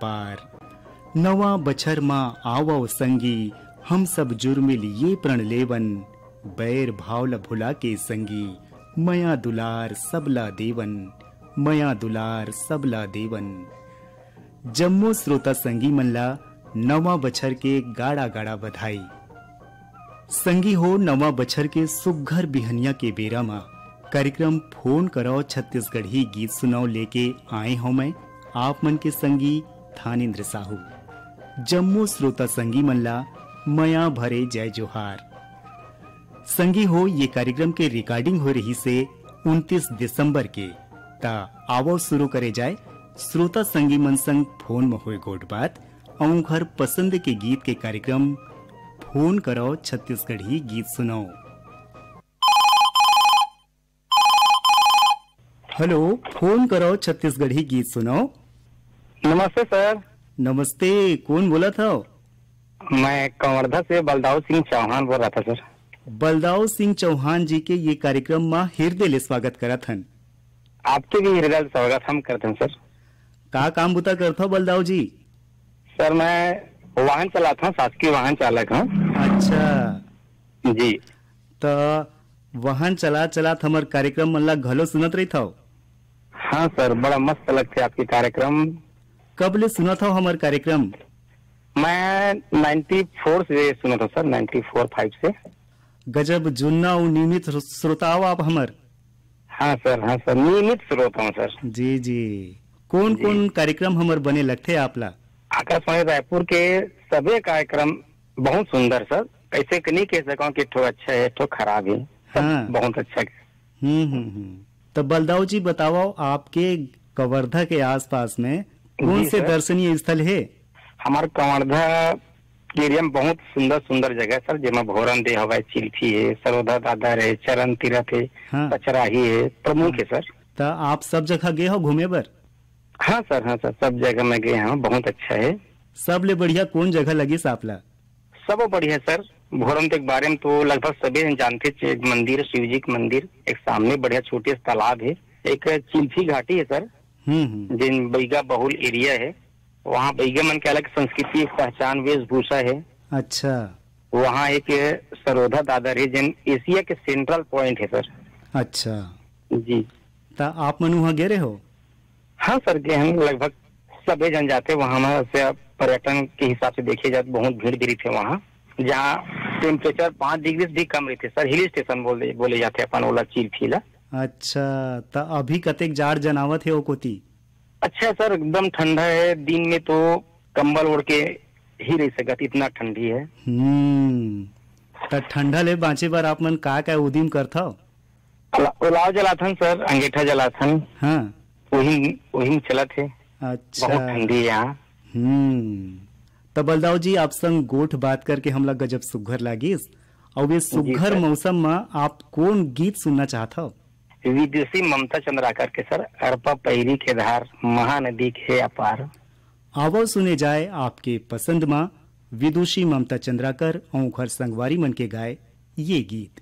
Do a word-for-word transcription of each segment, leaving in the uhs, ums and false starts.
पार। नवा बछर मा आवव संगी, हम सब जुरमिल ये प्रण लेवन, बैर भाव ल भुला के संगी, मया दुलार सबला देवन, मया दुलार सबला देवन। जम्मो श्रोता संगी मन ला नवा बछर के गाड़ा-गाड़ा बधाई। संगी हो, नवा बछर के सुग्घर बिहनिया के बेरा म कार्यक्रम फोन करव छत्तीसगढ़ी गीत सुनव लेके आए हौं मैं, आप मन के संगी थानेंद्र साहू। जम्मो श्रोता संगी मन ला मया भरे जय जोहार। संगी हो, ये कार्यक्रम के recording होए रहिसे उनतीस दिसंबर के। त आवव शुरू करे जाए श्रोता संगी मन संग फोन म होए गोठ बात अउ उंखर पसंद के गीत के कार्यक्रम फोन करव छत्तीसगढ़ी गीत सुनव। हेलो, फोन करव छत्तीसगढ़ी गीत सुनव। नमस्ते सर। नमस्ते, कोन बोलत हव? मैं कवर्धा से बलदाऊ सिंह चौहान बोल रहा था सर। बलदाऊ सिंह चौहान जी के ये कार्यक्रम मा हिरदे ले स्वागत करत हन। आपके भी हिरदे ले स्वागत हम करत हन सर। का काम बुता करत हव बलदाऊ जी? सर, मैं वाहन चलात हव, शासकीय वाहन चालक हव। अच्छा। जी। त वाहन चलात चलात हमर कार्यक्रम मन ला घलो सुनत रहिथव? हाँ सर, बड़ा मस्त लगथे आपके कार्यक्रम। कब ले सुनत हव हमर कार्यक्रम? मैं नाइंटी फोर से सुनत हव सर, नाइंटी फोर फाइव से। गजब जुन्ना अउ नियमित श्रो-, श्रोता हव आप हमर। हाँ सर, हाँ सर, नियमित श्रोता हव सर। जी, जी। कोन जी। कोन कार्यक्रम हमर बने लगथे आप ला? आकाशवाणी रायपुर के सबे कार्यक्रम बहुत सुंदर सर, ऐसे के नहीं कह सकव कि एक ठो अच्छा है, एक ठो खराब है, सब हाँ। बहुत अच्छा है। हम्म, हम्म, हम्म। त बलदाऊ जी बतावव, आपके कवर्धा के आसपास में कौन जी से सर। दर्शनीय स्थल है? हमार कवर्धा एरिया में बहुत सुंदर सुंदर जगह है सर, जेमा भोरम दे हवय, चिल्फी है, सरोधा दादर है, चरण तीरथ है, हाँ। पचराही है, प्रमुख है सर। त आप सब जगह गए हो घूमे बर? हाँ सर, हाँ सर, सब जगह मैं गए हूँ, बहुत अच्छा है। सबले बढ़िया कौन जगह लगिस आप ला? सब बढ़िया सर, भोरम देख बारे में तो लगभग सभी जन जानथे, एक मंदिर है, शिव जी के मंदिर, एक सामने बढ़िया छोटे से तालाब है, एक चिल्फी घाटी है सर, हम्म, हम्म। जिन बैगा बहुल एरिया है, वहाँ बैगा मन के अलग संस्कृति, एक पहचान, वेशभूषा है। अच्छा। वहाँ एक सरोधा दादर है, जिन एशिया के सेंट्रल पॉइंट है सर। अच्छा। जी। त आप मन वहाँ गए रहे हो? हाँ सर, गए हैं, लगभग सबे जन जाथे वहाँ। वहाँ से पर्यटन के हिसाब से देखे जाए तो बहुत भीड़ भी रहिथे वहाँ, जहाँ टेम्परेचर पाँच डिग्री से भी कम रहिथे सर। हिल स्टेशन बोले, बोले जाथे अपन ओला, चिल्फी ला। अच्छा, त अभी कतेक जाड़ जनावत हे ओ कोती? अच्छा सर, एकदम ठंडा है, दिन में तो कंबल ओढ़ के ही रह सकत, इतना ठंडी है। हम्म, त ठंडा ले बाँचे बर आप मन का का उदिम करथव? ओला-, ओलाव जलाथन सर, अंगेठा जलाथन। हाँ। वही, वही में चलत हे। अच्छा। बहुत ठंडी हे यहाँ। हम्म। त बलदाऊ जी, आप संग गोठ बात करके हमला गजब सुग्घर लागिस। अउ ये जी सुग्घर सर। मौसम म आप कोन गीत सुनना चाहत हव? विदुषी ममता चंद्राकर के सर, अरपा पैरी के धार, महानदी के अपार। आवव सुने जाए आपके पसंद म विदुषी ममता चंद्राकर अउ ओखर संगवारी मन के गाए ये गीत।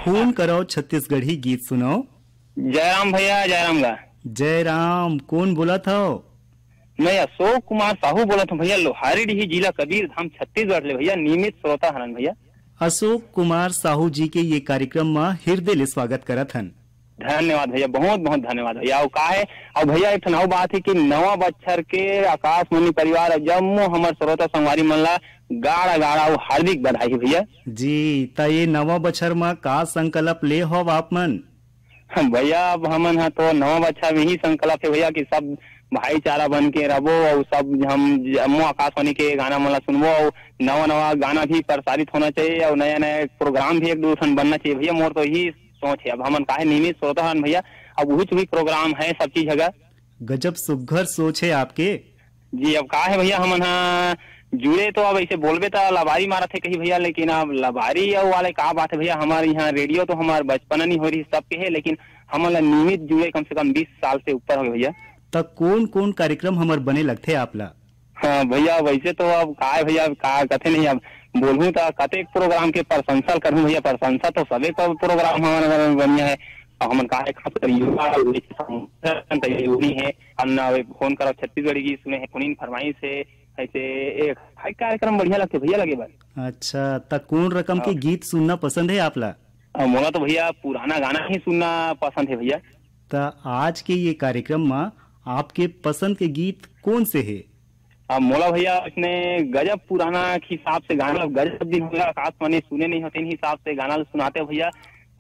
फोन करव, छत्तीसगढ़ी गीत सुनव। जयराम भैया, जयराम गा। जयराम, कोन बोलत हव? मैं अशोक कुमार साहू बोलत हूँ भैया, लोहारी डीही, जिला कबीर धाम, छत्तीसगढ़ ले भैया, नियमित श्रोता हरन भैया। अशोक कुमार साहू जी के ये कार्यक्रम म हिरदे ले स्वागत करत हन। धन्यवाद भैया, बहुत बहुत धन्यवाद भैया। अउ का है, अउ भैया एक ठन अउ बात है कि नवा बछर के आकाशवाणी परिवार अउ जम्मो हमर श्रोता संगवारी मन ला गाड़ा गाड़ा अउ हार्दिक बधाई है भैया। जी, त ये नवा बछर म का संकल्प ले हव आप मन? हाँ, भैया, अब हमन ह तो नवा बछर में ही संकल्प है भैया कि सब भाईचारा बन के रबो अउ सब हम जम्मो आकाशवाणी के गाना मन ला सुनबो अउ नवा नवा गाना भी प्रसारित होना चाहिए अउ नया नया प्रोग्राम भी एक दो ठन बनना चाहिए भैया। मोर तो यही सोच है। अब हमन काहे नियमित श्रोता हन भैया, अब उही चुही प्रोग्राम है सब चीज हगा। गजब सुग्घर सोच है आपके। जी, अब का है भैया, हमन ह जुड़े तो अब ऐसे बोलबे त लबारी मारत है कही भैया, लेकिन अब लबारी अउ वाले का बात है भैया, हमारे यहाँ रेडियो तो हमार बचपन नहीं हो रही सबके है, लेकिन हमन ला नियमित जुड़े कम से कम बीस साल से ऊपर हो गए भैया। त कोन कोन कार्यक्रम हमर बने लगथे आप ला? हाँ भैया, वैसे तो अब का है भैया, अब का कथे नहीं, अब बोलूँ त कतेक प्रोग्राम के प्रशंसा करहूँ भैया, प्रशंसा तो सबे का प्रोग्राम हमारे बढ़िया है। अब हमन का है, खास कर युवा लोग के संबोधन तैयारी है। हम ना वे फोन करब छत्तीसगढ़ी गीत सुने हैं, फोन इन फरमाइश है, ऐसे एक हर कार्यक्रम बढ़िया लगथे भैया लगे बर। अच्छा, त कोन रकम के हाँ। गीत सुनना पसंद है आप ला? अ, मोला तो भैया पुराना गाना ही सुनना पसंद है भैया। त आज के ये कार्यक्रम म आपके पसंद के गीत कोन से है? अब मोला भैया इसने गजब पुराना के हिसाब से गाना, गजब दिन हो गया, आकाशवाणी सुने नहीं होते, इन हिसाब से गाना सुनाते भैया,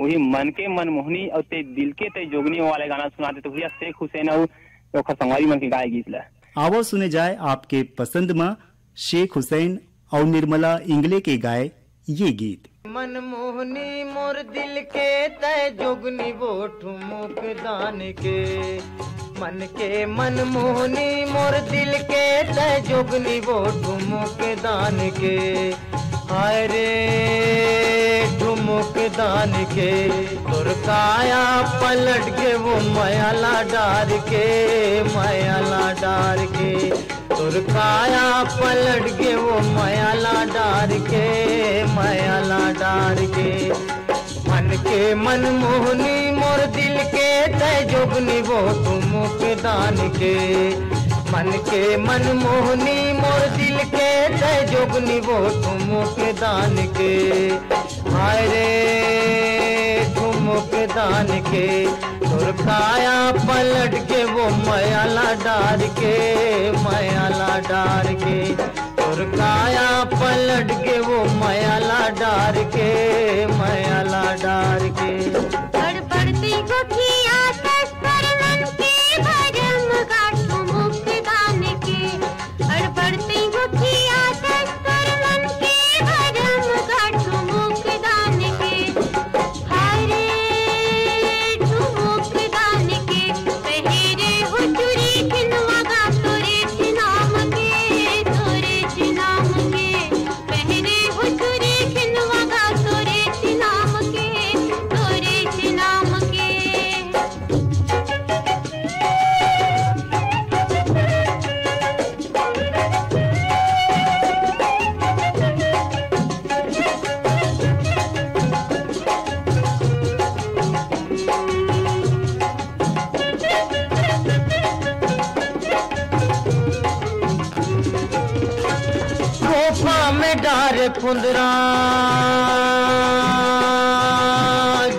वही मन के मनमोहनी और ते दिल के ते जोगनी वाले गाना सुनाते तो भैया शेख हुसैन और ओखर संगवारी मन के गाए गीत ला। आवो सुने जाए आपके पसंद म शेख हुसैन और निर्मला इंगले के गाए ये गीत। मनमोहनी मोर दिल के तय जोगनी वो ठुमुक दान के, मन के मनमोहनी मोर दिल के तय जोगनी वो ठुमुक दान के। हाय रे ठुमुक दान के, तोर काया पलट के वो मयाला डार के, मयाला डार के। तोर काया पलट के वो मयाला डार के, मयाला डार के। मन के मनमोहनी मोर दिल के तय जोगनी वो ठुमुक दान के। मन के मनमोहनी मोर दिल के तय जोगनी वो ठुमुक दान के। हाय रे ठुमुक दान के, तोर काया पलट के वो मयाला डार के, मयाला डार के। तोर काया पलट के वो मयाला डार के, मयाला डार के। गड़बड़ती गोठिया तस्कर मन के भरम गाठो मुख दान के। गड़बड़ती गोठिया तस्कर मन के भरम गाठो मुख दान के। हरे ठुमुक दान के पहरे हो चूरी खिनवा गा तोरे चिनाम के, तोरे चिनाम के। पहरे हो चूरी खिनवा गा तोरे चिनाम के, तोरे चिनाम के। कोफा में डारे फुंदरा,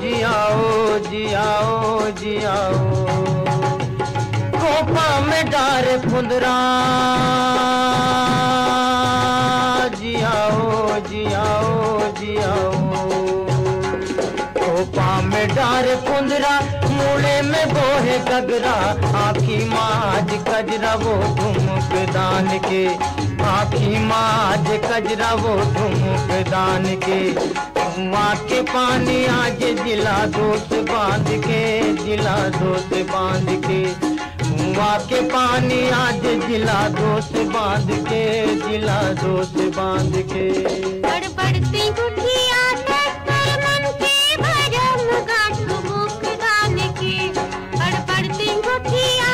जियाओ, जियाओ, जियाओ। कोफा में डारे फुंदरा, जियाओ, जियाओ, जियाओ। कोफा में डारे फुंदरा, मूड़े में बोहे गगरा, आँखी माज कजरा वो ठुमुक दान के, आँखी माज कजरा वो ठुमुक दान के। कुआं के पानी आज जिला दोस्त बांध के, जिला दोस्त बांध के। कुआं के पानी आज जिला दोस्त बांध के, जिला दोस्त बांध के। गड़बड़ती गुठिया तस्कर मन के भरम गांठ मुख दान के। गड़बड़ती गुठिया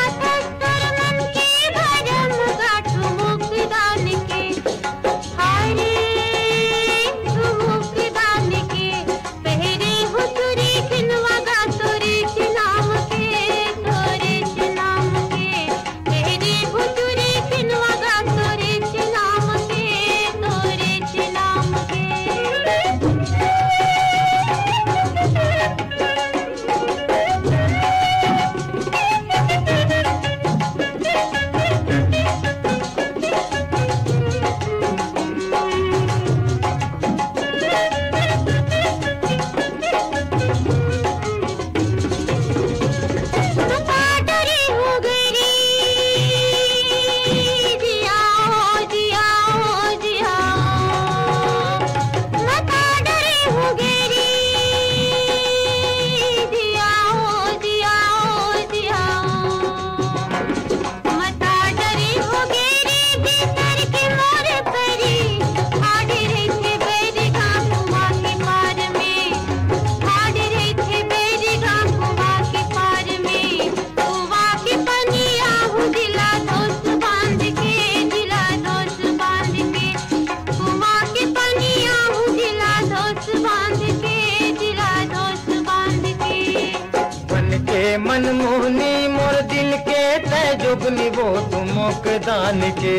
मन मोहनी मोर दिल के, तै जोगनी वो ठुमुक दान के।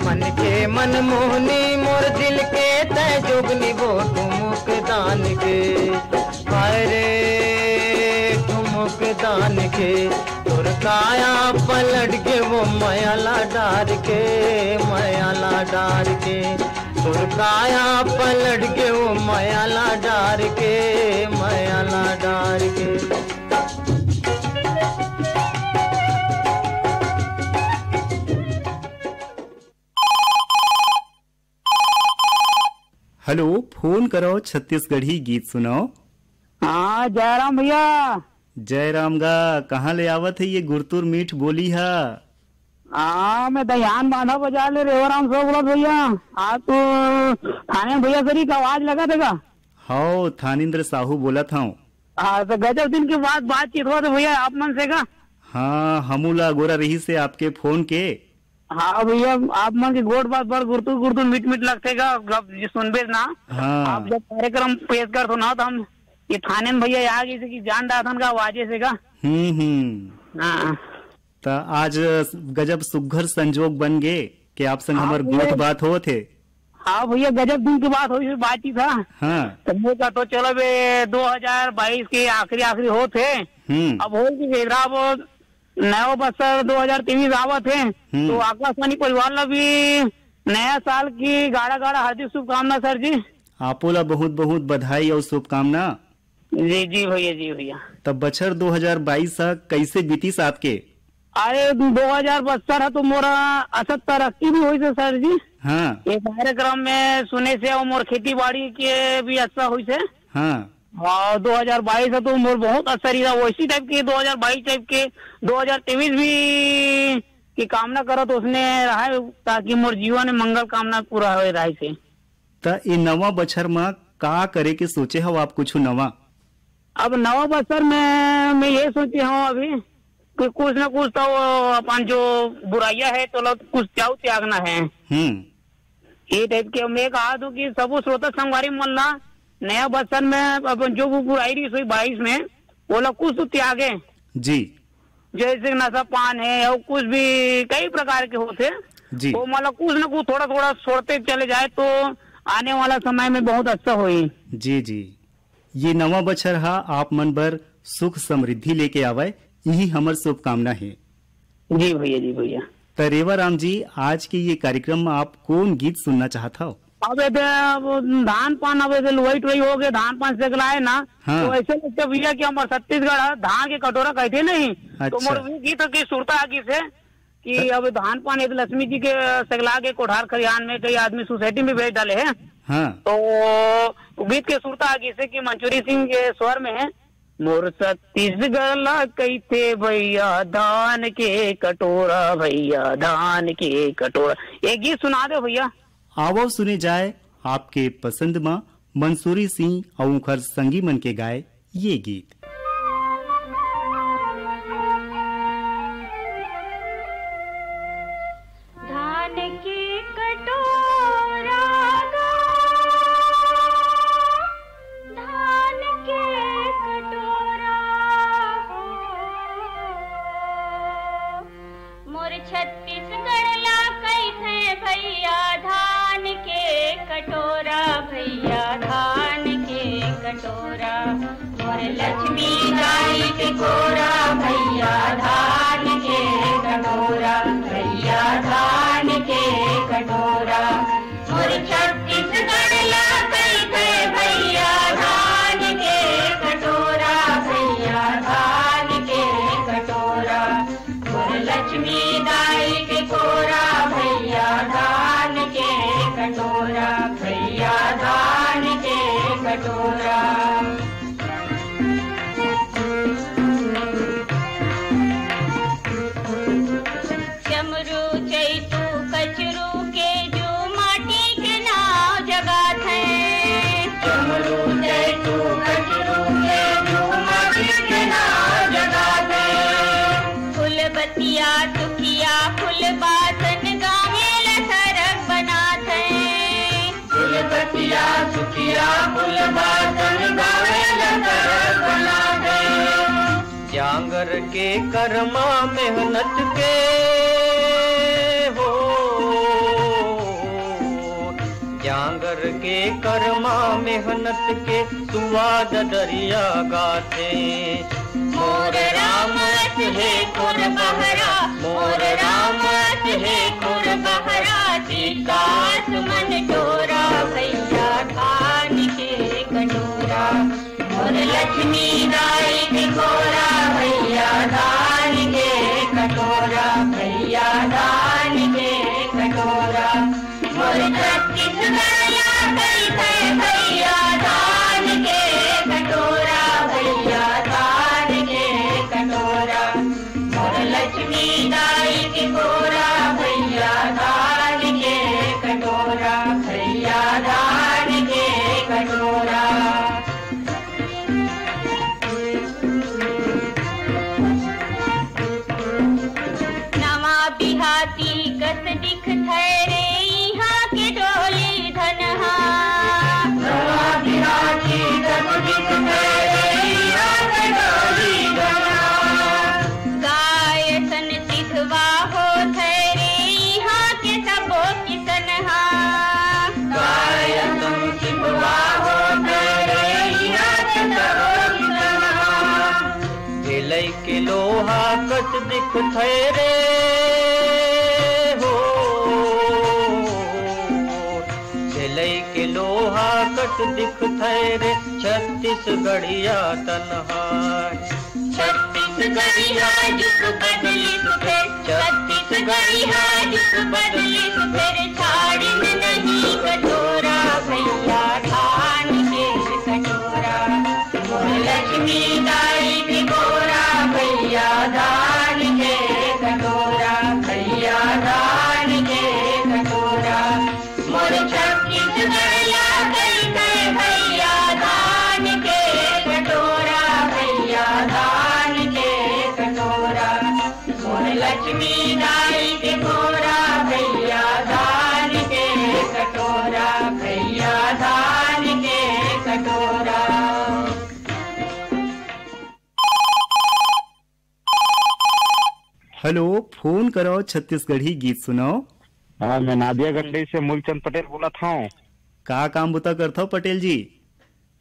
मन के मन मोहनी मोर दिल के, तै जोगनी वो ठुमुक दान के। हाय रे ठुमुक दान के, तोर काया पलट के वो मयाला डार के, मयाला डार के। तोर काया पलट के वो मयाला डार के, मयाला डार के। हेलो, फोन करो, छत्तीसगढ़ी गीत सुनाओ। हाँ, जयराम भैया। जयराम गा, कहाँ ले आवत है ये गुरतुर मीठ बोली हा? हाँ, मैं दहियान बांधा बाजार ले रेवाराम साहू बोलत भैया। आप तो थाने भैया सरी का आवाज लगा देगा। हाओ, थानेंद्र साहू बोलत हूँ। हाँ, तो गजब दिन के बाद बातचीत हुआ तो भैया आप मन से का? हाँ, हमू ला गोरा रही से आपके फोन के। हाँ भैया, आप मन के गोठ बात बड़ गुरतुर गुरतुर मीठ मीठ लगथे गा, जब जी सुनबे ना। हाँ। आप जब कार्यक्रम पेश करथो ना, तो हम ये थाने में भैया आ गई से कि जान डाथन का आवाजे से का। हम्म, हम्म। हाँ। त आज गजब सुग्घर संजोग बन गे कि आप संग हाँ हमर भैया। गोठ बात होत हे। हाँ भैया, गजब दिन के बात होई, बातचीत हा। हाँ। तो मैं कहा तो चलो बे, दो हज़ार बाईस के आखिरी, आखिरी होत हे। हम्म। अब हो कि बेरा अब नया बस्तर दो हज़ार तेईस आवत हे, हम्म। तो आकाशवाणी परिवार ला भी नया साल की गाड़ा गाड़ा हार्दिक शुभकामना सर जी। आपो ला बहुत बहुत बधाई और शुभकामना। जी, जी भैया, जी भैया। तब बछर दो हज़ार बाईस ह कैसे बीतीस आपके? अरे, दो हज़ार बस्तर ह तो मोरा असत तरक्की भी होइस हे सर जी। हाँ। ये कार्यक्रम में सुने से और मोर खेती बाड़ी के भी अच्छा होइस हे। हाँ। और दो हज़ार बाईस ह तो मोर बहुत अच्छा रहा, वैसी टाइप के दो हज़ार बाईस टाइप के दो हज़ार तेईस भी की कामना करत उसने रहा, ताकि मोर जीवन में मंगल कामना पूरा हो रहा से। त ये नवा बछर म का करे के सोचे हव आप कुछु नवा? अब नवा बछर में मैं ये सोचे हूँ अभी कि कुछ ना कुछ तो वो अपन जो बुराइयां है तो लोग कुछ त्याग, त्यागना है। हम्म। ये टाइप के मैं कहा दूं कि सबो श्रोता संगवारी मन ला नया बछर में अपन जो वो बुराई रही सोई बाईस में, वो लोग कुछ तो त्यागे। जी। जैसे नशा पान है और कुछ भी कई प्रकार के होते, जी। वो मतलब कुछ ना कुछ थोड़ा थोड़ा छोड़ते चले जाए तो आने वाला समय में बहुत अच्छा होई। जी, जी। ये नवा बछर हा आप मन बर सुख समृद्धि लेके आवय, यही हमर शुभकामना हे। जी भैया, जी भैया। त रेवा राम जी, आज के ये कार्यक्रम में आप कौन गीत सुनना चाहत हव? अब एदे अब धान पान, अब एदे लुवई टुवई हो गए, धान पान सेकलाए ना, हाँ। तो ऐसे लगता भैया कि हमारे छत्तीसगढ़ है, धान के कटोरा कहते नहीं, तो अच्छा। मोर वो गीत की सुरता आगी से कि त- अब धान पान एदे लक्ष्मी जी के सेकला के कोठार खरियान में कई आदमी सोसाइटी में भेज डाले हैं। हाँ। तो गीत के सुरता आगी से कि मंसूरी सिंह के स्वर में है, मोर छत्तीसगढ़ ला कहिथे भैया धान के कटोरा, भैया धान के कटोरा। ये गीत सुना दो भैया। आवव सुने जाए आपके पसंद म मंसूरी सिंह अउ उंखर संगी मन के गाए ये गीत। धान के कटोरा गा, धान के कटोरा हो, मोर छत्तीसगढ़ ला कहिथे भैया धान के कटोरा, भैया धान के कटोरा। मोर लक्ष्मी दाई के कोरा, भैया धान के कटोरा, भैया धान के कटोरा। मोर छत्तीसगढ़ ला कहिथे भैया धान के कटोरा, भैया धान के कटोरा। मोर लक्ष्मी दाई के कोरा, भैया धान के कटोरा, भैया धान के कटोरा। चमरू चैतू कचरू के जो माटी के नाव जगात है। चमरू चैतू कचरू के जो माटी के नाव जगात है। फूल बतिया तुकिया फूल बासन गावे ला सरग बनात है। फूल बतिया सुखिया फूल बासन गावे ला सरग बनात है। जांग करके करमा मेहनत के हो, जांगर के करमा मेहनत के सुवाद दरिया गाथे। मोर राम अस हे खुर बहरा, मोर राम अस हे खुर बहरा, सीता सुमन टोरा भैया धान के कटोरा। मोर लक्ष्मी दाई के कोरा भैया धान के कटोरा, भैया धान के कटोरा। मोर छत्तीसगढ़िया कहिथे भैया धान के कटोरा, भैया धान के कटोरा। मोर लक्ष्मी दाई के कोरा भैया धान के कटोरा, भैया धान के कटोरा। नवा बिहाती कस दिखथे रे इहाँ के डोली धनहा। नवा बिहाती कस दिखथे रे इहाँ के डोली धनहा। गाय सन सिधवा होथे रे इहाँ के सबो किसनहा। गाय सन सिधवा होथे रे इहाँ के सबो किसनहा। झेलई के लोहा कस दिखथे रे हो, झेलई के लोहा कस दिखथे रे छत्तीसगढ़िया तनहा। छत्तीसगढ़िया जुग बदलिस फेर, छत्तीसगढ़िया जुग बदलिस फेर, छाड़िन नहीं कटोरा भैया धान के कटोरा। मोर लक्ष्मी दाई के कोरा भैया धान के कटोरा, भैया धान के कटोरा। मोर छत्तीसगढ़िया कहिथे भैया धान के कटोरा, भैया धान के कटोरा। मोर लक्ष्मी दाई के कोरा भैया धान के कटोरा, भैया धान के कटोरा। हेलो, फोन करो, छत्तीसगढ़ी गीत सुनाओ। हाँ, मैं नादिया गंडई से मूलचंद पटेल बोलत हौं। का काम बुता करथव पटेल जी?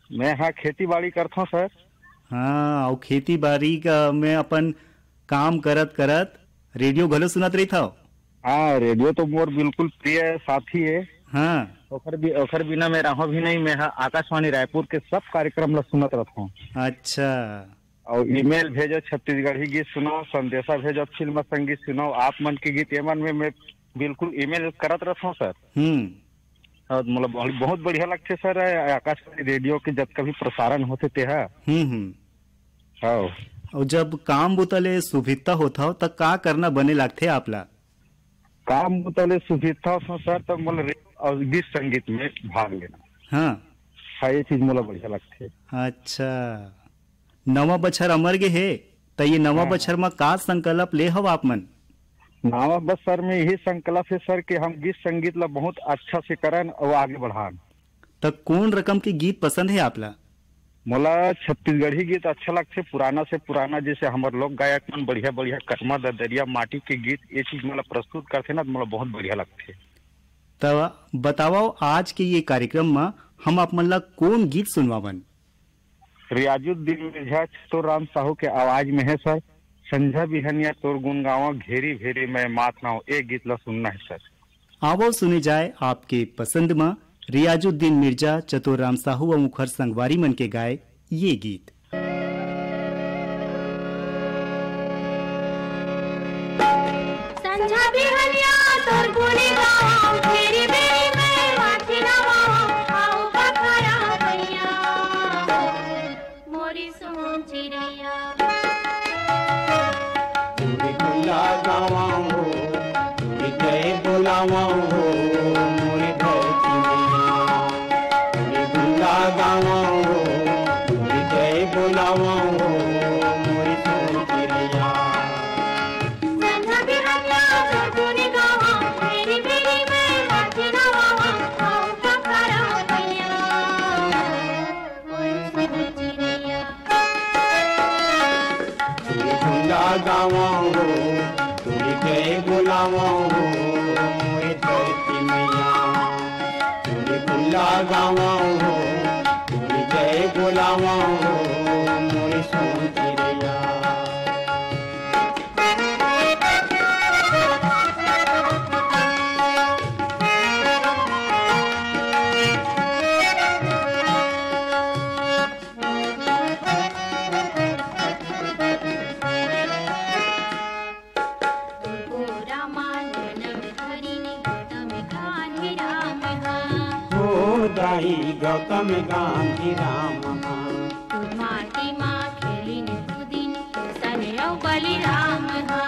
मैं हा खेती बाड़ी करथौं सर। हाँ, अउ खेती बाड़ी का में अपन काम करत करत रेडियो घलो सुनत रहिथव? हाँ, रेडियो तो मोर बिल्कुल प्रिय साथी है। हाँ। ओकर बि-, ओकर बिना मैं रहूँ भी नहीं। मैं हा आकाशवाणी रायपुर के सब कार्यक्रम ला सुनत रहत हूँ। अच्छा। और ईमेल भेजो छत्तीसगढ़ी गीत सुनाओ, संदेशा भेजो फिल्म संगीत सुनाओ, आप मन के गीत, एमन में मैं बिल्कुल ईमेल करत रहत हूँ सर। हम्म। और मतलब बहुत, बहुत बढ़िया लगथे सर, आकाशवाणी रेडियो के जब कभी प्रसारण होथे तेहा। हम्म, हम्म। हाँ। और जब काम बुता ले सुभिता होत हव, त का करना बने लागथे आप ला? काम बुता ले सुभिता होत हव सर, त मोला रे-, और गीत संगीत में भाग लेना। हाँ। हाँ, ये चीज मोला बढ़िया लगथे। अच्छा, नवा बछर अमर गे हे, त ये नवा हाँ। बछर म का संकल्प ले हव आप मन? नवा बछर में यही संकल्प है सर कि हम गीत संगीत ला बहुत अच्छा से करन और आगे बढ़ान। त कौन रकम के गीत पसंद है आप ला? मोला छत्तीसगढ़ी गीत अच्छा लगथे, पुराना से पुराना, जैसे हमर लोक गायक मन बढ़िया बढ़िया करमा ददरिया माटी के गीत, ये चीज मोला प्रस्तुत करथे ना, त मोला बहुत बढ़िया लगथे। त बतावव, आज के ये कार्यक्रम म हम आप मन ला कौन गीत सुनवावन? रियाजुद्दीन मिर्जा, छतोराम साहू के आवाज में है सर, संझा बिहनिया तोर गुन गावा, घेरी भेरी मैं मात नाव, ये गीत ला सुनना है सर। आवव सुने जाए आपके पसंद म रियाजुद्दीन मिर्जा, चतुर राम साहू अउ उखर संगवारी मन के गाए ये गीत। संझा बिहनिया तोर गुनी गावंव, घेरी बेरी में माथी नवावंव, आऊ पखारा भैया। मोरी सोन चिड़िया। चूड़ी गुल्ला गावा हो, चूड़ी जय बोलावा हो, मोरी धरती मैया। चूड़ी गुल्ला गावा हो, चूड़ी जय बोलावा हो, मोरी सोन चिड़िया। संझा बिहनिया चुरचुरी गावा, मेरी मेरी में माथी नवावा, आऊ पखारा भैया। मोरी सोन चिड़िया। गावंव हो मोर धरती मैया, तोरे गुन ला गावंव हो, तोरे जय बोलावंव हो मोर सोन चिरैया। हो दाई गौतम गांधी राम हा। माटी मा खेलिन कुदिन किसन अउ बलिराम हा।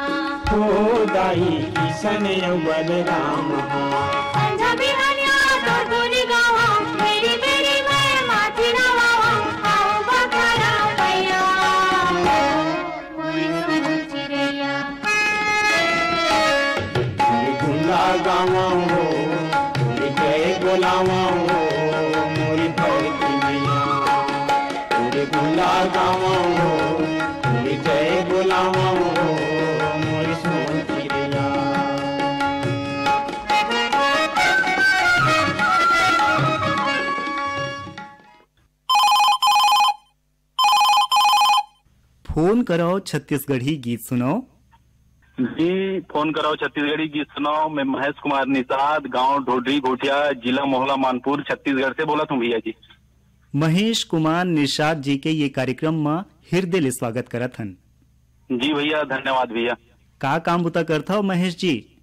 हो दाई किसन अउ बलिराम हा। संझा बिहनिया तोर गुन गावंव, बेरी बेरी मैं माथी नवावंव, आओ बखरा भैया। मोर सोन चिरैया। तोरे गुन ला गावंव हो, तोरे जय बोलावंव हो, मोर धरती मैया। तोरे गुन ला गावंव हो, तोरे जय बोलावंव हो, मोर सोन चिरैया। फोन करव छत्तीसगढ़ी गीत सुनव। जी, फोन करव छत्तीसगढ़ी गीत सुनव। मैं महेश कुमार निषाद, गांव ढोढरी घोटिया, जिला मोहला मानपुर, छत्तीसगढ़ से बोलत हूँ भैया जी। महेश कुमार निषाद जी के ये कार्यक्रम म हिरदे ले स्वागत करत हन। जी भैया, धन्यवाद भैया। का काम बुता करथव महेश जी?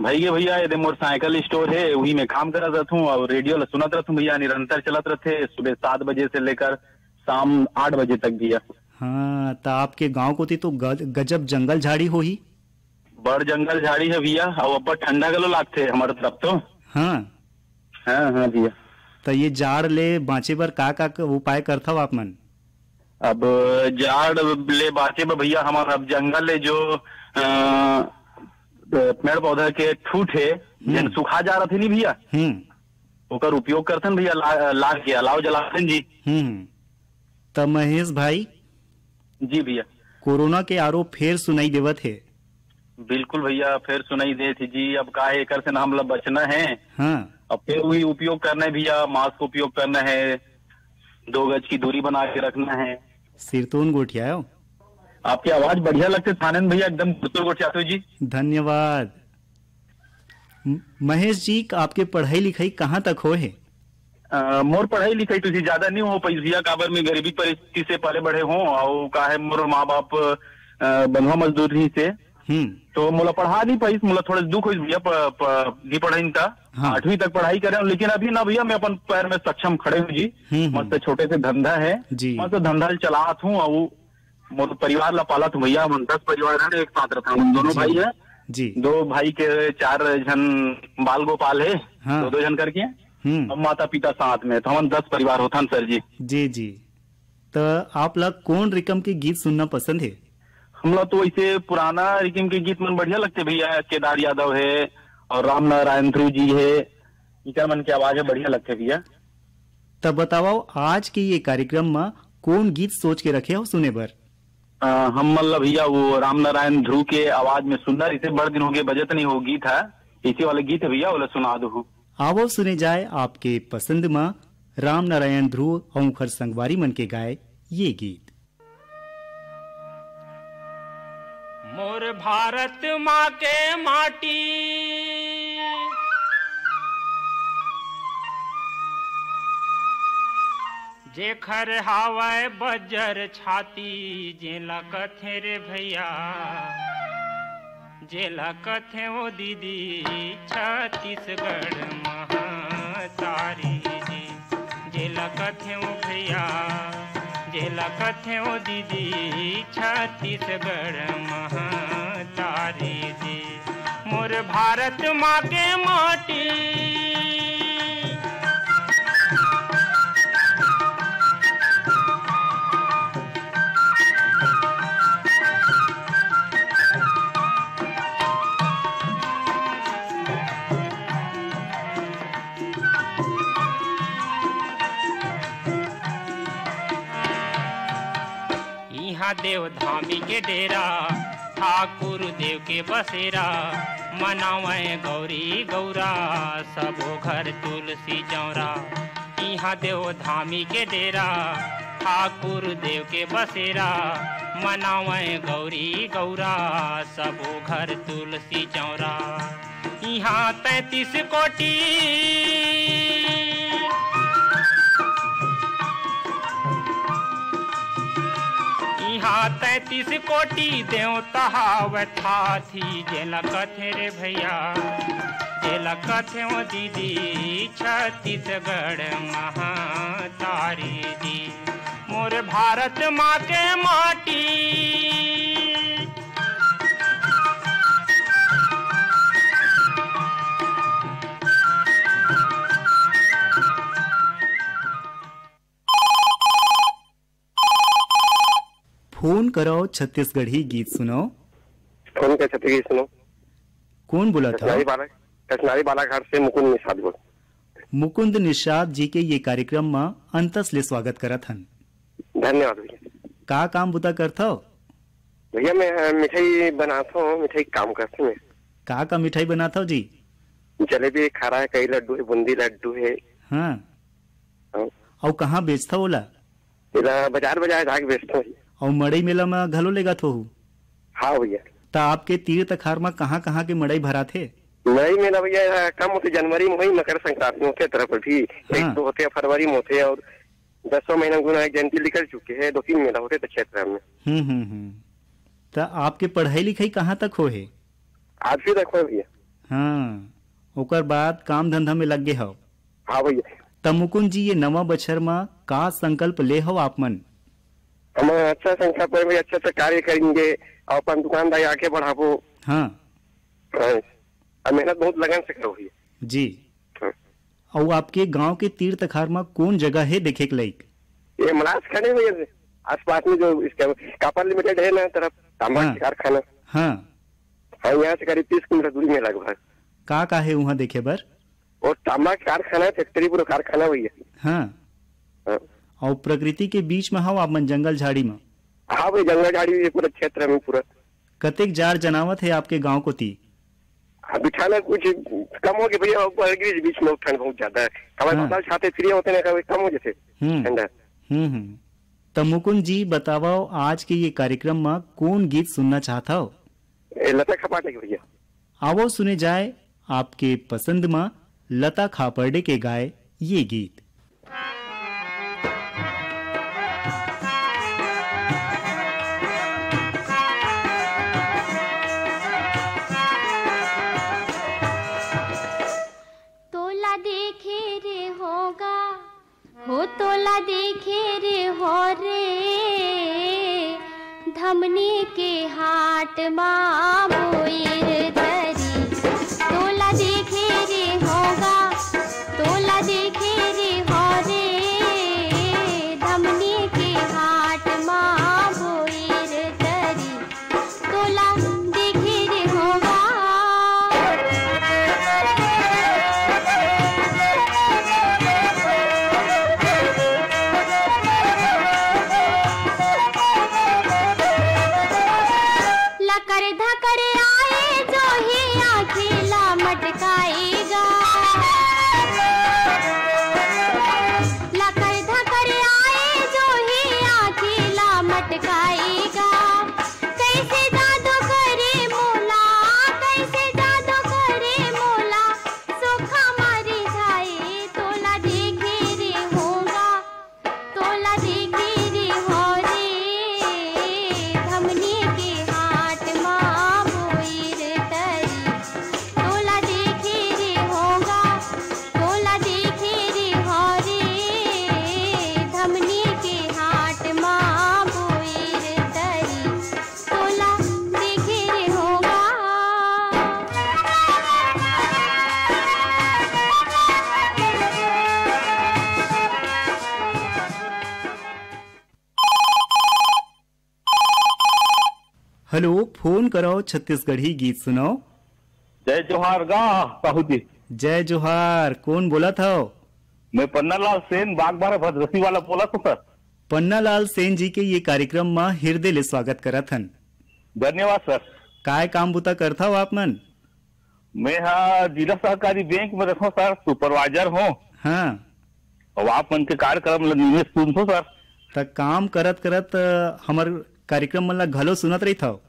भैया, भैया, ये दे मोर साइकिल स्टोर हे, उही में काम करत रहत हूँ अउ रेडियो ला सुनत रहत हूँ भैया, निरंतर चलत रहथे, सुबह सात बजे से लेकर शाम आठ बजे तक भैया। हाँ, त आपके गांव कोती तो ग-, गजब जंगल झाड़ी होही। बड़ जंगल झाड़ी हे भैया, अउ अब्बड़ ठंडा घलो लागथे हमर तरफ तो। हाँ। हाँ, हाँ भैया। त ये जाड़ ले बाँचे बर का, का, का उपाय करथव आप मन? अब जाड़ ले बाँचे बर भैया, हमर अब जंगल ले जो, अ, पेड़ पौधा के ठूठ हे, हम्म। जेन सुखा जा रथे नी भैया, हम्म। ओकर उपयोग करथन भैया, ला-, लाग के अलाव जलाथन जी। हम्म। त महेश भाई, जी भैया। कोरोना के आरोप फेर सुनाई देवत हे। बिल्कुल भैया, फेर सुनाई देत हे जी। अब का हे, एकर से ना हमला बचना हे। हाँ। अब फेर वही उपयोग करना हे भैया, मास्क उपयोग करना हे, दो गज की दूरी बना के रखना हे। सिरतोन गोठियायो। आपकी आवाज बढ़िया लगथे थानेन भैया, एकदम गुरतुर गोठियाथो जी। धन्यवाद। म-, महेश जी, आपके पढ़ाई लिखाई कहाँ तक होए हे? अ, मोर पढ़ाई लिखाई तो जी ज्यादा नहीं हो पाइस भैया, काबर मैं गरीबी परिस्थिति से पले बढ़े हों, अउ का हे मोर माँ बाप, अ, बंधुआ मजदूर ही से, हम्म। तो मोला पढ़ा नहीं पाइस, मोला थोड़ा दुख होइस भैया, प-, प-, नहीं पढ़ाइन ता। हाँ। आठवीं तक पढ़ाई करे हूँ, लेकिन अभी ना भैया मैं अपन पैर में सक्षम खड़े हूँ जी। हम्म, हम्म। मस्त छोटे से धंधा हे, जी। मस्त धंधा ल चलात हूँ, अउ मोर परिवार ला पालत हूँ भैया, हमन दस परिवार हन, एक साथ रहथन, हम दोनों जी। भाई हैं। जी। दो भाई के चार झन बाल गोपाल हे, हाँ। दो दो झन करके। हम्म। अब माता पिता साथ में, तो हमन दस परिवार होथन सर जी। जी, जी। त आप ला कौन रिकम के गीत सुनना पसंद हे? हमला तो वैसे पुराना रिकम के गीत मन बढ़िया लगथे भैया, केदार यादव हे अउ राम नारायण ध्रुव जी हे, इकर मन के आवाज ह बढ़िया लगथे भैया। त बतावव, आज के ये कार्यक्रम म कोन गीत सोच के रखे हव सुने बर? अ, हम मन ल भैया वो राम नारायण ध्रुव के आवाज में सुनना रहिथे, बड़ दिन होगे बजत नहीं हो गीत ह, इसी वाले गीत हे भैया, ओला सुना दो। आवव सुने जाए आपके पसंद म राम नारायण ध्रुव अउ उंखर संगवारी मन के गाए ये गीत। मोर भारत माँ के माटी, जेखर हावय बज्जर छाती, जेला कथे रे भैया, जेला कथे ओ दीदी छत्तीसगढ़ महतारी जी। जेला कथेंव भैया, जेला कथेंव दीदी, छत्तीसगढ़ महतारी जी, मोर भारत माँ के माटी। इहाँ देवधामी के डेरा, ठाकुर देव के बसेरा, मनावय गौरी गौरा, सबो घर तुलसी चौरा। इहाँ देव धामी के डेरा, ठाकुर देव के बसेरा, मनावय गौरी गौरा, सबो घर तुलसी चौरा। इहाँ तैंतीस कोटि, इहाँ तैंतीस कोटि देवता हावय ठाठी, जेला कथे रे भैया, जेला कथे ओ दीदी, छत्तीसगढ़ महातारी दी। मोर भारत माँ के माटी। फोन करव, छत्तीसगढ़ी गीत सुनव। फोन कर छत्तीसगढ़ी सुनो। कौन बोलत हव? कचनारी बाला, कचनारी बालाघाट से मुकुंद निषाद बोल। मुकुंद निषाद जी के ये कार्यक्रम म अंतस ले स्वागत करत हन। धन्यवाद भैया। का काम बुता करथव? भैया, मैं, अ, मिठाई बनात हूँ, मिठाई काम करते मैं। का का मिठाई बनात हव जी? जलेबी, खारा, कई लड्डू है, बूंदी लड्डू है। हाँ। हाँ। अउ कहाँ बेचथव ओला? एला बाजार, बाजार जाके बेचथव। अउ मड़ई मेला म घलो लेगत होहू? हाँ भैया। त आपके तीर तखार म कहाँ-कहाँ के मड़ई भराथे? मड़ई मेला भैया, कम होथे, जनवरी में होही, मकर संक्रांति में होथे, तरफ भी एक हाँ। दो होथे, फरवरी में होथे, और दसवाँ महीना में गुरु नानक जयंती निकल चुके हे, दो तीन मेला होथे त क्षेत्र में। हम्म, हम्म, हम्म। त आपके पढ़ाई लिखाई कहाँ तक होहे? आठवीं तक होहे भैया। हाँ, ओकर बाद काम धंधा में लग गे हव। हाँ भैया। त मुकुंद जी, ये नवा बछर म का संकल्प ले हव आप मन? हम अच्छा संकल्प ले भैया, अच्छा अच्छा कार्य करेंगे और अपन दुकानदारी आगे बढ़ाबो। हाँ। हाँ। और मेहनत बहुत लगन से करो भैया। जी। हाँ। अउ आपके गांव के तीर तखार म कोन जगह हे देखे के लायक? ये मलास खड़े भैया, आसपास में जो इसका कापर लिमिटेड है ना तरफ, तांबा हाँ। के कारखाना। हाँ। हाँ, यहाँ से करीब तीस किलोमीटर दूरी में लगभग। का का हे उहाँ देखे बर? वो तांबा के कारखाना, फैक्ट्री पूरा कारखाना भैया। हाँ। हाँ। अउ प्रकृति के बीच में हव आप मन, जंगल झाड़ी में? हाँ भाई, जंगल झाड़ी भी पूरा क्षेत्र में पूरा। कतेक जार जनावत हे आपके गांव कोती? अभी ठंड कुछ कम हो गया भैया, ऊपर गिरी बीच में ठंड बहुत ज्यादा है। हमारे हाँ। बादल छाते फिर होते ना, कभी कम हो जाते हम्म। ठंडा। हम्म, हम्म। त मुकुंद जी, बतावव, आज के ये कार्यक्रम म कोन गीत सुनना चाहत हव? ए, लता खपाटे के भैया। आवव सुने जाय आपके पसंद म लता खापर्डे के गाय ये गीत। तोला देखे रे होगा, हो तोला देखे रे हो रे, धमनी के हाट मा बोइर तरी। तोला देखे रे होगा, तोला देखे रे हो रे, धमनी के हाट मा बोइर तरी। तोला देखे रे होगा। लकर धकर आए जो ही आँखी ला मटकाएगा। लकर धकर आए जो ही आँखी ला मटकाएगा। कैसे जादू करे मोला, कैसे जादू करे मोला, सोखा मारी जाए तोला देखे रे होगा। तोला देखे रे हो रे, धमनी के हाट मा बोइर तरी। तोला देखे रे होगा, तोला देखे रे हो रे, धमनी के हाट मा बोइर तरी। तोला देखे रे होगा। हेलो, फोन करव, छत्तीसगढ़ी गीत सुनव। जय जोहार गा, साहू जी। जय जोहार, कोन बोलत हव? मैं पन्नालाल सेन, बागबारा भद्रसी वाला बोलत हूँ सर। पन्नालाल सेन जी के ये कार्यक्रम म हिरदे ले स्वागत करत हन। धन्यवाद सर। काय काम बुता करथव आप मन? मैं हा जिला सहकारी बैंक में रखो सर, सुपरवाइजर हूँ। हाँ। और आप मन के कार्यक्रम ला नियमित सुनथो सर। त काम करत करत, अ, हमर कार्यक्रम मन ला घलो सुनत रहिथव?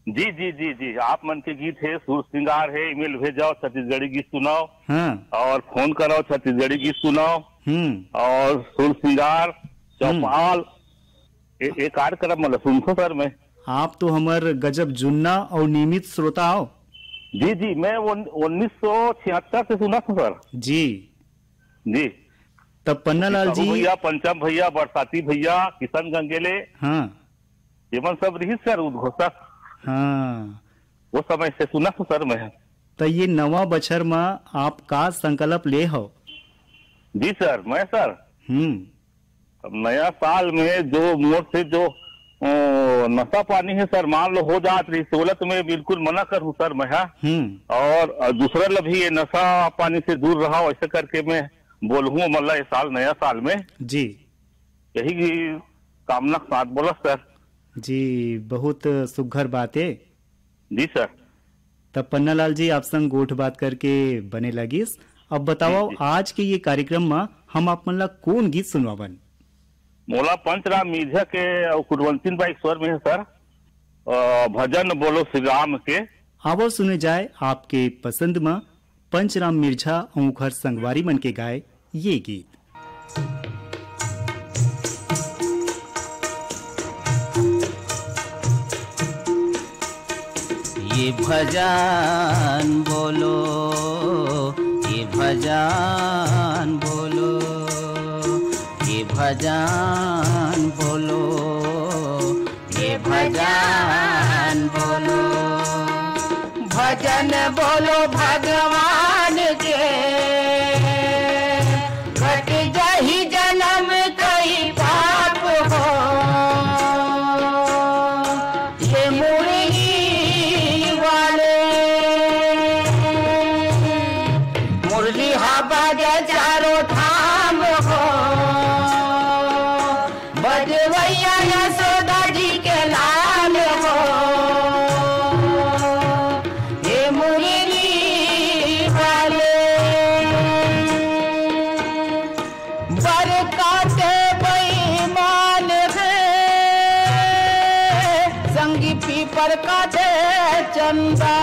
जी, जी, जी, जी। आप मन के गीत हे, सुर श्रृंगार हे, ईमेल भेजाओ, छत्तीसगढ़ी गीत सुनाओ। हाँ। और फोन कराओ, छत्तीसगढ़ी गीत सुनाओ। हम्म। और सुर श्रृंगार, हम्म। चौपाल, ए, ए कार्यक्रम मन ला सुनथो सर मैं। आप तो हमर गजब जुन्ना और नियमित श्रोता आओ। जी, जी, मैं उन-, उन्नीस सौ छिहत्तर से सुनत हूँ सर। जी। जी। तब पन्नालाल जी। भैया, पंचम भैया, बरसाती भैया, किशन गंगेले। हाँ। ये मन सब रहिस सर उद्घोषक। हाँ। वो समय से सुनत हूँ सर मैं। त ये नवा बछर मा आप का संकल्प ले हव? जी सर, मैं सर। हम्म। अब नया साल में जो मोर से जो, ओ, नशा पानी है सर, मान लो हो जात रही, तो बोला तो मैं बिल्कुल मना करूँ सर मैं, हाँ। हम्म। और, अ, दूसरा ला भी ये नशा पानी से दूर रहा, ऐसे करके मैं बोलूँ मतलब ये साल, नया साल में। जी। यही कामना के साथ बोला सर। जी, बहुत सुघर बात है। जी सर। तब पन्नालाल जी, आप संग गोठ बात करके बने लगिस। अब बताओ, जी, जी। आज के ये कार्यक्रम में हम आप मन ला कौन गीत सुनवावन? मोला पंचराम मिर्झा के अउ कुटवंतिन बाई के स्वर में है सर, अ, भजन बोलो श्री राम के। आवो सुने जाए आपके पसंद में पंचराम मिर्झा अउ ओखर संगवारी मन के गाए ये गीत। ये भजन बोलो, ये भजन बोलो, ये भजन बोलो, ये भजन बोलो। भजन बोलो भगवान के, कट जाही जन्म कई पाप हो। ये मुरली वाले मुरली हा बाजे चारों धाम हो। बजवैया यशोदा जी के लाल हो, हे मुरली वाले। बर काटे बेईमान है, संगी पीपर काटे चंदा।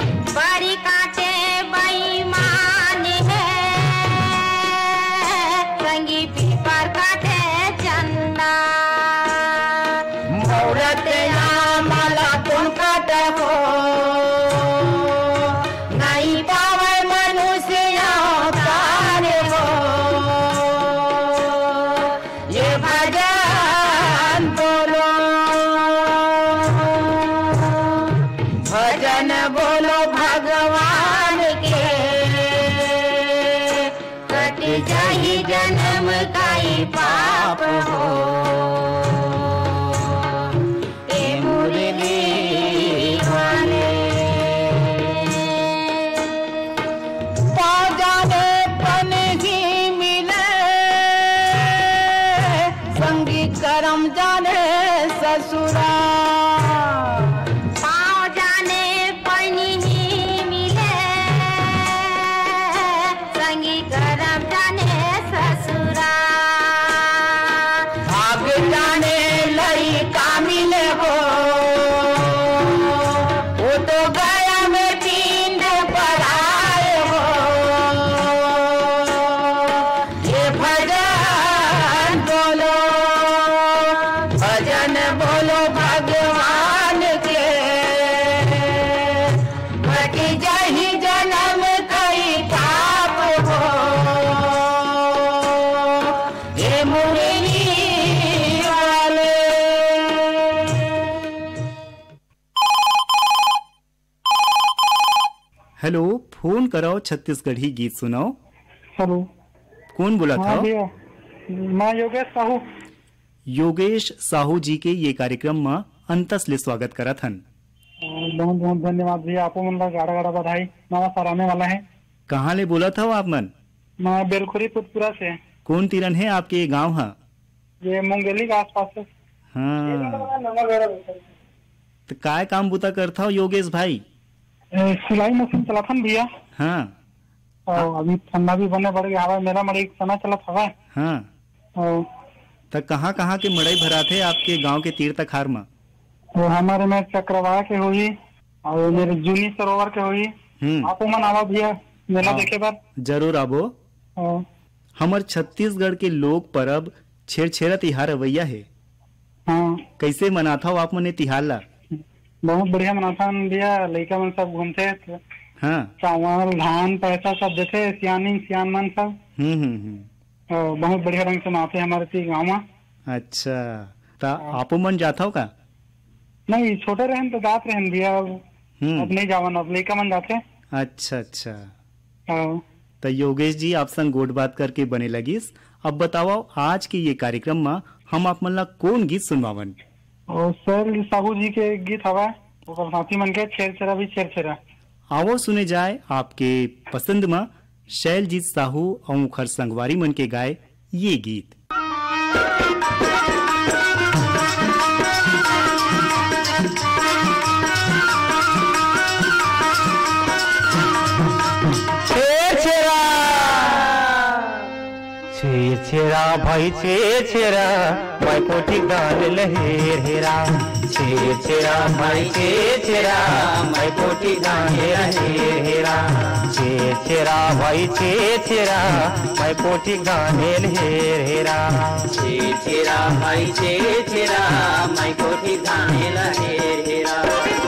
बर काटे बेईमान है, संगी पीपर काटे चंदा। मौरत नाम ला तुम काटहो, नहीं पावे मनुष्य अवतार हो। ये भजन बोलो, भजन बोलो भगवान के, कट जाही जन्म काई पाप हो। ए मुरली वाले। पाँव जाने पन ही मिले, संगी करम जाने ससुरा। पाँव जाने पन ही मिले, संगी करम जाने ससुरा। भाग जाने लइका मिले हो, वो तो गया में पिंड पराए हो। ये भजन बोलो, भजन बोलो भगवान के, कट जाही जन्म कई पाप हो। हे मुरली वाले। हेलो, फोन कराओ, छत्तीसगढ़ी गीत सुनाओ। हेलो। कौन बोला हाँ था? भैया, मैं योगेश साहू। योगेश साहू जी के ये कार्यक्रम में अंतस ले स्वागत करत हन। बहुत बहुत धन्यवाद भैया, आपो मन ला गाड़ा गाड़ा बधाई, नवा साल आने वाला है। कहाँ ले बोलत हव आप मन? मैं बेलखुरी पुतपुरा से। कौन तीरन है आपके ये गांव हा? ये मुंगेली के आसपास से। हाँ। त काय काम बुता करथव योगेश भाई? ए, सिलाई मशीन चलाथन भैया। हाँ। अउ अभी ठंडा भी बने बढ़ गया हवय, मेला मड़ई के समय चलत हवय। हाँ। अउ त कहाँ-कहाँ के मड़ई भराथे आपके गांव के तीर तखार म? वो हमारे में चक्रवाहा के होही अउ मेरे जूनी सरोवर के होही। हम्म। आप मन आवा भैया मेला हाँ, देखे बर। जरूर आबो। हाँ। हमर छत्तीसगढ़ के लोक परब छेरछेरा तिहार अवइया हे। हाँ। कइसे मनाथव आप मन ए तिहार ला? बहुत बढ़िया मनाथन भैया, लइका मन सब घूमथे। हाँ। चावल, धान, पैसा सब देथे, सियानी, सियान मन सब। हम्म, हम्म, हम्म। अ, बहुत बढ़िया ढंग से मनाथे हमर ती गाँव म। अच्छा, त हाँ। आपो मन जाथव का? नहीं, छोटे रहन तो जात रहन भैया, अब, हम्म। अब नहीं जावन, अब लइका मन जाथे। अच्छा, अच्छा। हाँ। त योगेश जी, आप संग गोठ बात करके बने लगिस। अब बतावव, आज के ये कार्यक्रम म हम आप मन ला कोन गीत सुनवावन? अउ शैल साहू जी के एक गीत हवय, ओकर साथी मन के छेरछेरा भी छेरछेरा। आवव सुने जाय आपके पसंद म शैलजीत साहू अउ ओखर संगवारी मन के गाए ये गीत। छेरछेरा। छेरछेरा भाई छेरछेरा, मैं कोठी गाने ल हेर हेरा। छेरछेरा भाई छेरछेरा, मैं कोठी गाने ल हेर हेरा। छेरछेरा भाई छेरछेरा, मैं कोठी गाने ल हेर हेरा। छेरछेरा भाई छेरछेरा, मैं कोठी गाने ल हेर हेरा।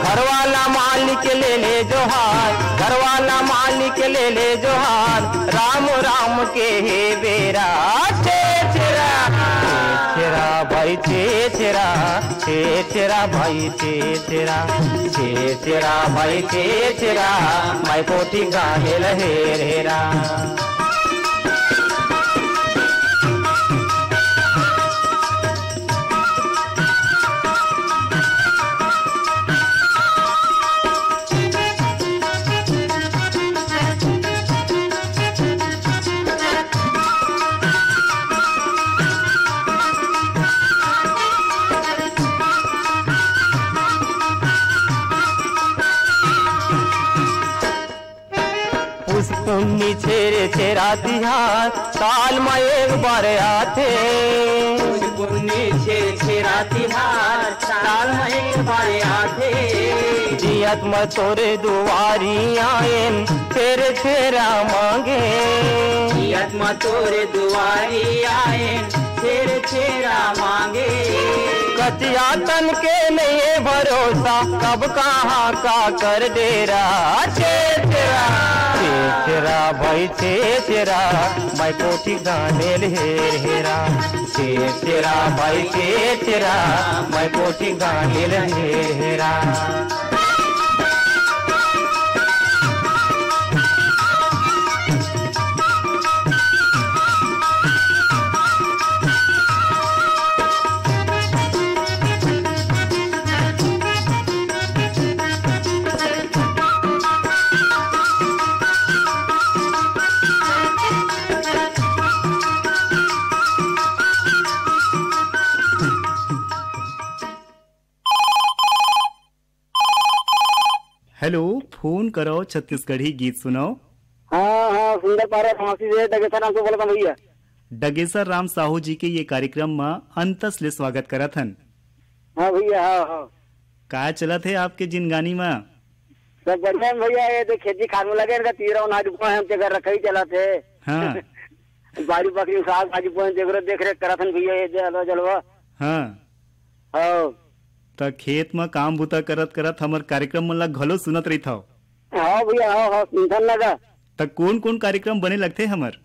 घरवाला मालिक ले ले जोहार, घरवाला मालिक ले ले जोहार, राम राम के हे बेरा। छेरछेरा, छेरछेरा भाई छेरछेरा, छेरछेरा भाई छेरछेरा, छेरछेरा भाई छेरछेरा, मैं कोठी गाने ल हेर हेरा। पुस पुन्नी छेरछेरा तिहार, साल म एक बार आथे। पुस पुन्नी छेरछेरा तिहार, साल म एक बार आथे। जियत म तोरे दुवारी आएन, छेरछेरा मांगे। जियत म तोरे दुवारी आएन, छेरछेरा मांगे। कचिया तन के नइये भरोसा, कब कहाँ का कर डेरा। छेरछेरा, छेरछेरा भाई छेरछेरा, मैं कोठी गाने ल हेर हेरा। छेरछेरा भाई छेरछेरा, मैं कोठी गाने ल हेर हेरा। हेलो, फोन करव, छत्तीसगढ़ी गीत सुनव। हाँ, हाँ, सुंदर पारा धमासी से डगेसर राम से बोलत हन भैया। डगेसर राम साहू जी के ये कार्यक्रम म अंतस ले स्वागत करत हन। हाँ भैया, हाँ, हाँ। का चलत हे आपके जिनगानी म? सब बढ़िया हे भैया, ये देख खेती खार में लगे हन, तीरा अनाज बोए हन, तेकर रखई चलत हे। हाँ। बाड़ी बखरी साग भाजी बोए हन, तेकरो देख रेख करत हन भैया, ये दे हलवा जलवा। हाँ। हाँ। त खेत म काम बूता करत करत हमर कार्यक्रम मन ला घलो सुनत रहिथव। हाँ भैया, हाँ, हाँ, सुनथन ना गा। त कोन कोन कार्यक्रम बने लगथे हमर?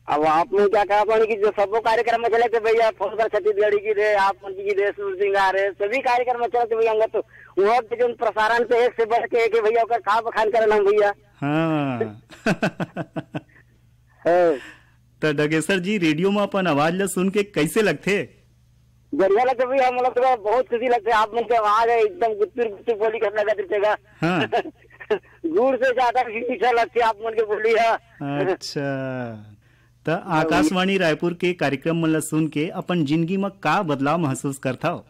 अब आप मन क्या कहा पानी कि जो सबो कार्यक्रम में चले थे भैया, फोन कर छत्तीसगढ़ी की रे, आप मन की रे, सुर सिंगार रे, सभी कार्यक्रम में चलते भैया, अंगत तो वहाँ के जो प्रसारण पे एक से बढ़ के एक है भैया, ओकर का बखान करन हम भैया। हाँ। हाँ। त डगेसर जी, रेडियो म अपन आवाज ल सुन के कइसे लगथे? बढ़िया लगथे भैया, हम लोग तो बहुत खुशी लगथे। आप मन के आवाज है एकदम गुत्तुर गुत्तुर बोली करने का तरीका। हाँ। गुड़ से ज्यादा भी मीठा लगथे आप मन के बोली है। अच्छा, त हाँ भैया। आकाशवाणी रायपुर के कार्यक्रम मन ल सुन के अपन जिंदगी म का बदलाव महसूस करथव?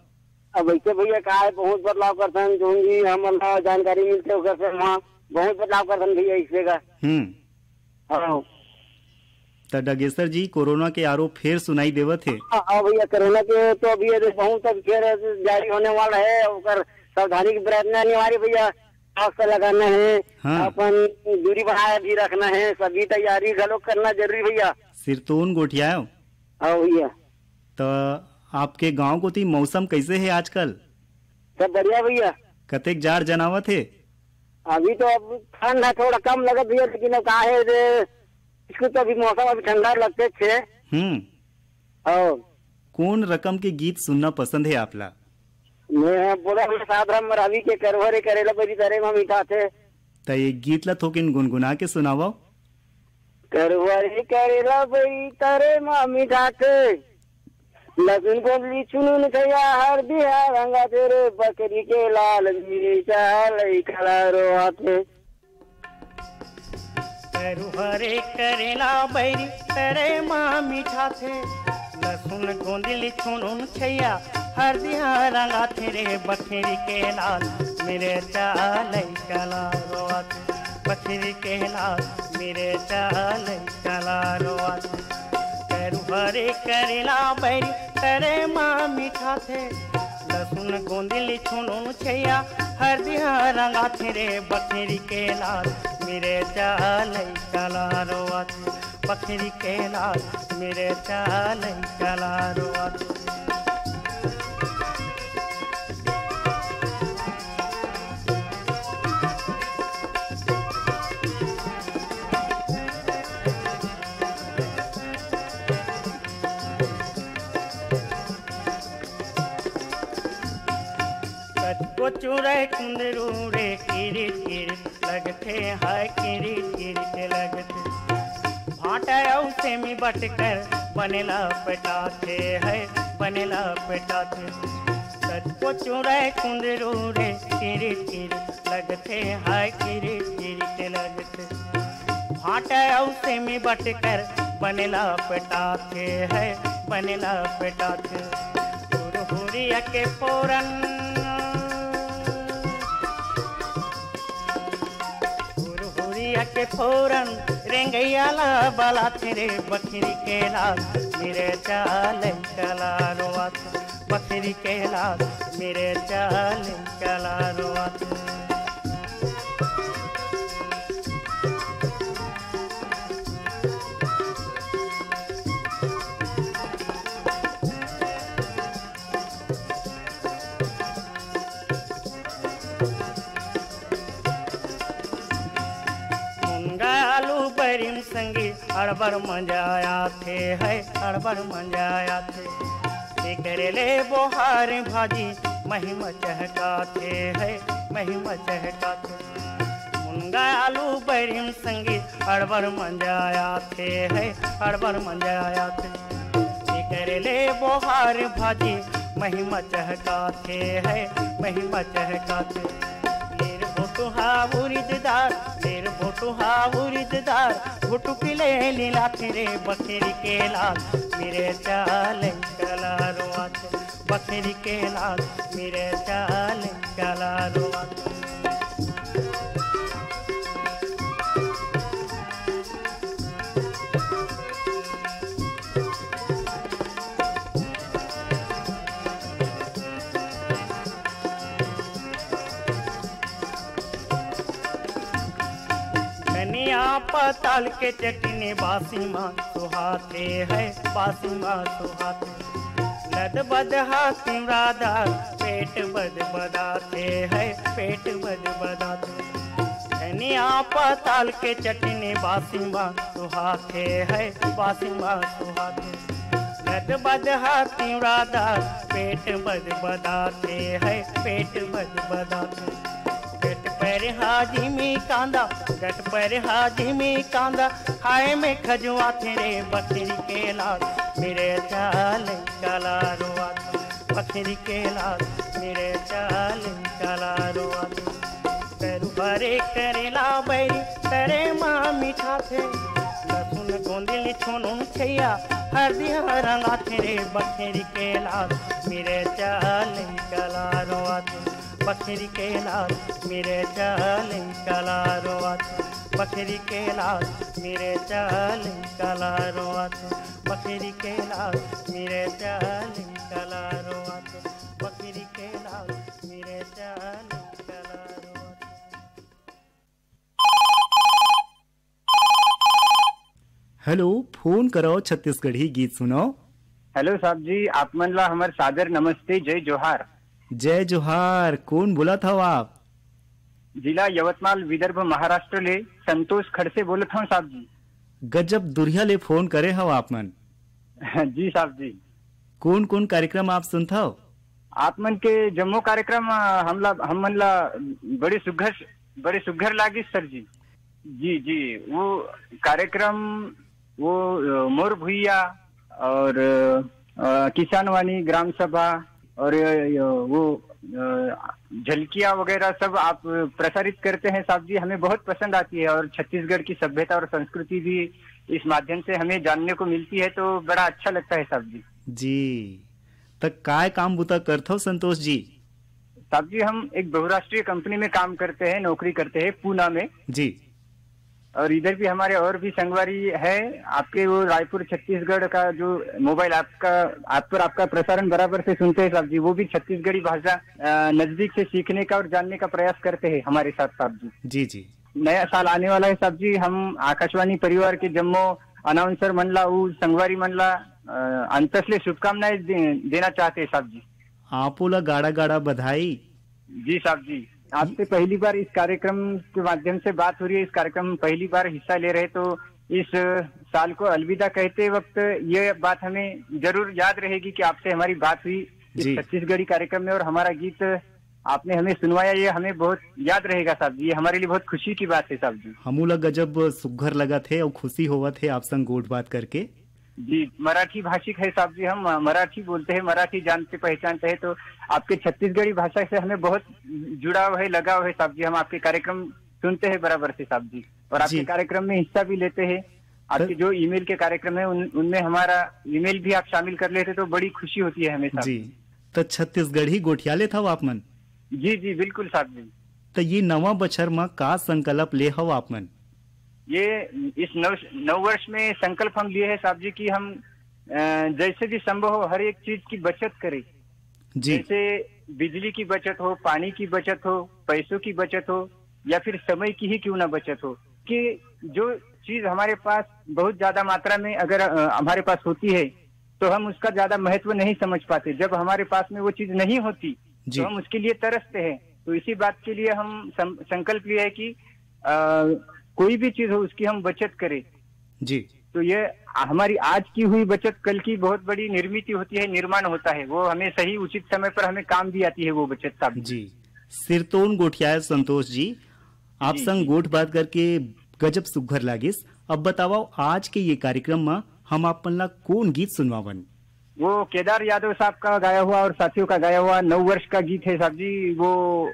अब ऐसे भैया का है, बहुत बदलाव करथन, जोन भी हमन ला जानकारी मिलथे ओकर से वहाँ बहुत बदलाव करथन भैया ऐसे का। हम्म। हाँ। त डगेसर जी, कोरोना के आरोप फेर सुनाई देवत हे। हाँ, हाँ भैया, कोरोना के तो अभी ये बहुत अब फेर जारी होने वाला है, ओकर सावधानी के बरतना अनिवार्य भैया, मास्क लगाना है, हाँ। अपन दूरी बनाए भी रखना है, सभी तैयारी घलो करना जरूरी भैया। सिरतोन गोठियायो। हाँ भैया। त आपके गांव कोती मौसम कैसे है आजकल? सब बढ़िया भैया। कतेक जाड़ जनावत हे? अभी तो अब ठंड है, थोड़ा कम लगत भैया, लेकिन अब का है रे, इसको तो अभी मौसम अभी ठंडा लगते छे। हम्म। और कौन रकम के गीत सुनना पसंद है आपला? मैं बोला, हम साधराम मरावी के करवा रे करेला बरी तरे मा मीठा थे। त ये गीत ला थोकिन गुनगुना के सुनावा। करवा रे करेला बरी तरे मा मीठा थे, लसुन गोंदली चुनुन खैया, हरदिया रंगा थे रे, बकरी के लाल मिर्चा लइका ला रोआ थे। करुहरे करेला बैरी तरे मा मीठा थे, लसुन गोंदली चुनुन खैया, हरदिया रंगा थे रे, बकरी के लाल मिर्चा लइका ला रोआ थे, बकरी के लाल मिर्चा लइका ला रोआ थे। करुहरे करेला बैरी तरे मा मीठा थे, लसुन गोंदली चुनुन खैया, हरदिया रंगा थे रे, बकरी के लाल मिर्चा लइका ला रोआ थे, बकरी के लाल मिर्चा लइका ला रोआ थे। कतको चुरई कुंदरू रे, किरिट किरिट लगथे, हाय किरिट किरिट लगथे। भांटा अउ सेमी बटकर बनेला पेटाथे, हाय बनेला पेटाथे। कतको चुरई कुंदरू रे, किरिट किरिट लगथे, हाय किरिट किरिट लगथे। भांटा अउ सेमी बटकर बनेला पेटाथे, हाय बनेला पेटाथे। हुरहुरिया के फोरन, हुरहुरिया के फोरन, रेंगैया ला बलाथे रे, बकरी के लाल मिर्चा लइका ला रोआथे, बकरी के लाल मिर्चा लइका ला रोआथे। मुनगा आलू बैरिन संगी अड़बड़ मजा आथे है, अड़बड़ मजा आथे। एकरे ले बोहार भाजी महिमा चहकाथे है, महिमा चहकाथे। मुनगा आलू बैरिन संगी अड़बड़ मजा आथे है, अड़बड़ मजा आथे। एकरे ले बोहार भाजी महिमा चहकाथे है, महिमा चहकाथे। लेर भोटुहा उरिद दार, लेर भोटुहा उरिद दार, भुटुकी ले लीलाथे रे, बकरी के लाल मिर्चा लइका ला रोआथे, बकरी के लाल मिर्चा लइका ला रोआथे। धनिया पताल के चटनी बासी मा सुहाथे है, बासी मा सुहाथे। लद बद हा तिमरादार, पेट बद बदाथे है, पेट बद बदाथे। धनिया पताल के चटनी बासी मा सुहाथे है, बासी मा सुहाथे। लद बद हा तिमरादार, पेट बद बदाथे है, पेट बद बदाथे। गट पर हाजिमी कांदा, गट पर हाजिमी कांदा, खाए में खजुआथे रे, बकरी के लाल मिर्चा लइका ला रोआथे, बकरी के लाल मिर्चा लइका ला रोआथे। करुहरे करेला बैरी तरे मा मिठाथे, लसुन गोंदली कोनो छैया हरदिया रंगाथे रे, बखेरी के लाल मिरे चाल कला रोआथे। बखेरी के लाल मिरे चाल कला रोआथे। बखेरी के लाल मिरे चाल कला रोआथे। बखेरी के लाल मिरे चाल कला रोआथे। बखेरी के लाल मिरे चाल कला रोआथे। हेलो, फोन करो, छत्तीसगढ़ी गीत सुनो। हेलो साहब जी, आप मन ला हमर सादर नमस्ते, जय जोहार। जय जोहार, कौन बोलत हव आप? जिला यवतमाल, विदर्भ, महाराष्ट्र ले संतोष खड़से बोलत हव साहब जी। गजब दुरिहा ले फोन करे हव आप मन। जी साहब जी। कौन कौन कार्यक्रम आप सुनत हव? आप मन के जम्मो कार्यक्रम, अ, हमला, हम मन ला बड़े सुघर, बड़े सुघर लागिस सर जी। जी, जी, वो कार्यक्रम, वो, अ, मोर भुइया और, अ, किसान वाणी ग्राम सभा और, अ, वो, अ, झलकियाँ वगैरह सब आप प्रसारित करते हैं साहब जी, हमें बहुत पसंद आती है और छत्तीसगढ़ की सभ्यता और संस्कृति भी इस माध्यम से हमें जानने को मिलती है, तो बड़ा अच्छा लगता है साहब जी। जी, त काय काम बुता करथव संतोष जी? साहब जी, हम एक बहुराष्ट्रीय कंपनी में काम करते हैं, नौकरी करते हैं पूना में। जी। और इधर भी हमारे और भी संगवारी है, आपके वो रायपुर छत्तीसगढ़ का जो मोबाइल ऐप का, ऐप पर आपका प्रसारण बराबर से सुनते हैं साहब जी, वो भी छत्तीसगढ़ी भाषा, अ, नजदीक से सीखने का और जानने का प्रयास करते हैं हमारे साथ साहब जी। जी, जी। नया साल आने वाला है साहब जी, हम आकाशवाणी परिवार के जम्मो अनाउंसर मन ला, उ संगवारी मन ला, अ, अंतस ले शुभकामनाएं दे-, देना चाहते हैं साहब जी। आपो ला गाड़ा गाड़ा बधाई। जी साहब जी, आपसे पहली बार इस कार्यक्रम के माध्यम से बात हो रही है, इस कार्यक्रम में पहली बार हिस्सा ले रहे, तो इस साल को अलविदा कहते वक्त ये बात हमें जरूर याद रहेगी कि आपसे हमारी बात हुई इस जी। छत्तीसगढ़ी कार्यक्रम में और हमारा गीत आपने हमें सुनवाया, ये हमें बहुत याद रहेगा साहब जी, ये हमारे लिए बहुत खुशी की बात है साहब जी। हमू ला गजब सुघर लगत हे और खुशी होवत हे आप संग गोठ बात करके। जी, मराठी भाषिक है साहब जी, हम, अ, मराठी बोलते हैं, मराठी जानते पहचानते हैं, तो आपके छत्तीसगढ़ी भाषा से हमें बहुत जुड़ाव है, लगाव है साहब जी। हम आपके कार्यक्रम सुनते हैं बराबर से साहब जी, और आपके जी। कार्यक्रम में हिस्सा भी लेते हैं। आपके तो जो ईमेल के कार्यक्रम है, उन, उनमें हमारा ईमेल भी आप शामिल कर लेते तो बड़ी खुशी होती है हमें साहब जी। जी। तो छत्तीसगढ़ी गोठिया लेत हव आप मन? जी, जी, बिल्कुल साहब जी। तो ये नवा बछर म का संकल्प ले हव आप मन? ये इस नव, नव वर्ष में संकल्प हम लिए हैं साहब जी कि हम, अ, जैसे भी संभव हो हर एक चीज की बचत करें। जी। जैसे बिजली की बचत हो, पानी की बचत हो, पैसों की बचत हो या फिर समय की ही क्यों ना बचत हो, कि जो चीज हमारे पास बहुत ज्यादा मात्रा में अगर, अ, हमारे पास होती है तो हम उसका ज्यादा महत्व नहीं समझ पाते। जब हमारे पास में वो चीज नहीं होती जी। तो हम उसके लिए तरसते हैं। तो इसी बात के लिए हम सं-, संकल्प लिया है कि, अ, कोई भी चीज हो उसकी हम बचत करें। जी। तो ये हमारी आज की हुई बचत कल की बहुत बड़ी निर्मित होती है, निर्माण होता है, वो हमें सही उचित समय पर हमें काम भी आती है वो बचत साहब जी। जी। सिरतोन गोठियाए संतोष जी, आप जी, संग जी। गोठ बात करके गजब सुघर लागिस। अब बताओ आज के ये कार्यक्रम में हम आप मन ला कौन गीत सुनवावन? वो केदार यादव साहब का गाया हुआ और साथियों का गाया हुआ नव वर्ष का गीत है साहब जी, वो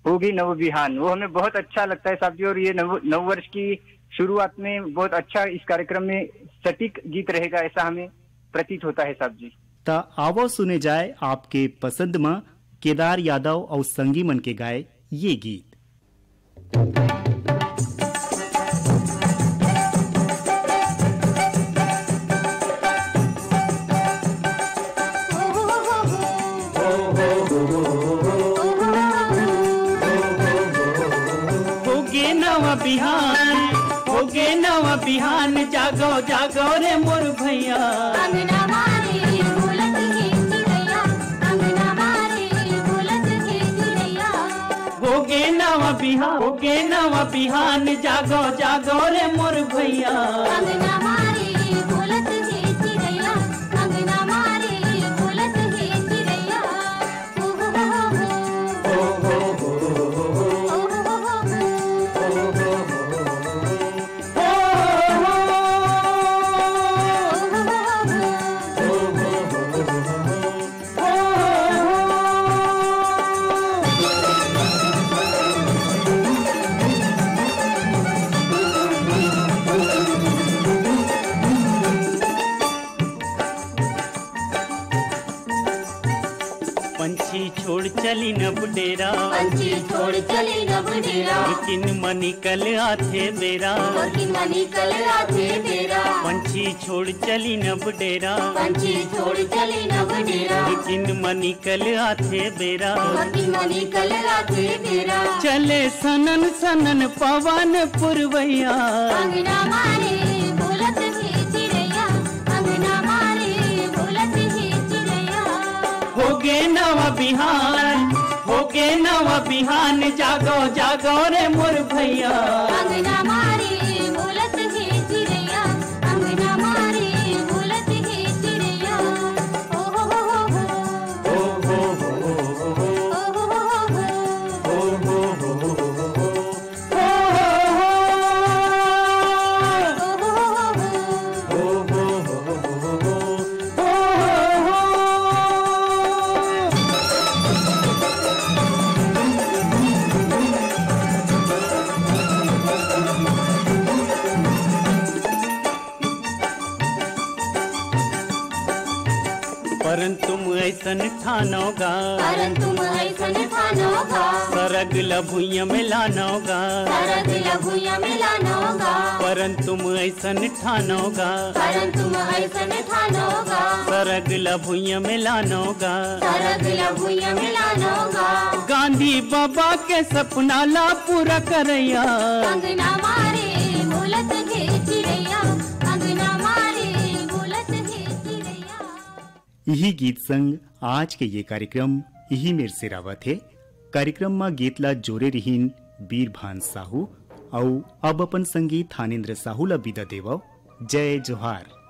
होगी नव बिहान, वो हमें बहुत अच्छा लगता है साहब जी। और ये नव, नव वर्ष की शुरुआत में बहुत अच्छा इस कार्यक्रम में सटीक गीत रहेगा, ऐसा हमें प्रतीत होता है साहब जी। त आवो सुने जाए आपके पसंद म केदार यादव और संगी मन के गाए ये गीत। होगे नवा बिहान, होगे नवा बिहान, जागो, जागो रे मोर भैया। अंगना मारे बोलत हे चिरैया, अंगना मारे बोलत हे चिरैया। होगे नवा बिहान, होगे नवा बिहान, जागो, जागो रे मोर भैया। अंगना मारे बोलत हे चिरैया, अंगना मारे बोलत हे चिरैया। चली नब डेरा। किन मनी कल आथे बेरा। किन मनी कल आथे बेरा। पंछी छोड़ चली नब डेरा। पंछी छोड़ चली नब डेरा। किन मनी कल आथे बेरा। किन मनी कल आथे बेरा। चले सनन सनन पवन पुरवैया। अंगना मारे बोलत हे चिड़ैया। अंगना मारे बोलत हे चिड़ैया। होगे नवा बिहान, होगे नवा बिहान, जागो जागो रे मोर भैया। अंगना मारे बोलत हे चिड़ैया। अंगना मारे बोलत हे चिड़ैया। ओ हो हो हो हो। ओ हो हो हो हो। परन तुम ऐसन ठानोगा। परन तुम ऐसन ठानोगा। सरग ल भुइयां में लानोगा। सरग ल भुइयां में लानोगा। परन तुम ऐसन ठानोगा। परन तुम ऐसन ठानोगा। सरग ल भुइयां में लानोगा। सरग ल भुइयां में लानोगा। गांधी बाबा के सपना ला पूरा करैया। अंगना मारे बोलत हे चिड़ैया। अंगना मारे बोलत हे चिड़ैया। इही गीत संग आज के ये कार्यक्रम इही मेर सिरावत हे। कार्यक्रम म गीत ला जोरे रिहिन बीरभान साहू, अउ अब अपन संगी थानेंद्र साहू ला बिदा देवव। जय जोहार।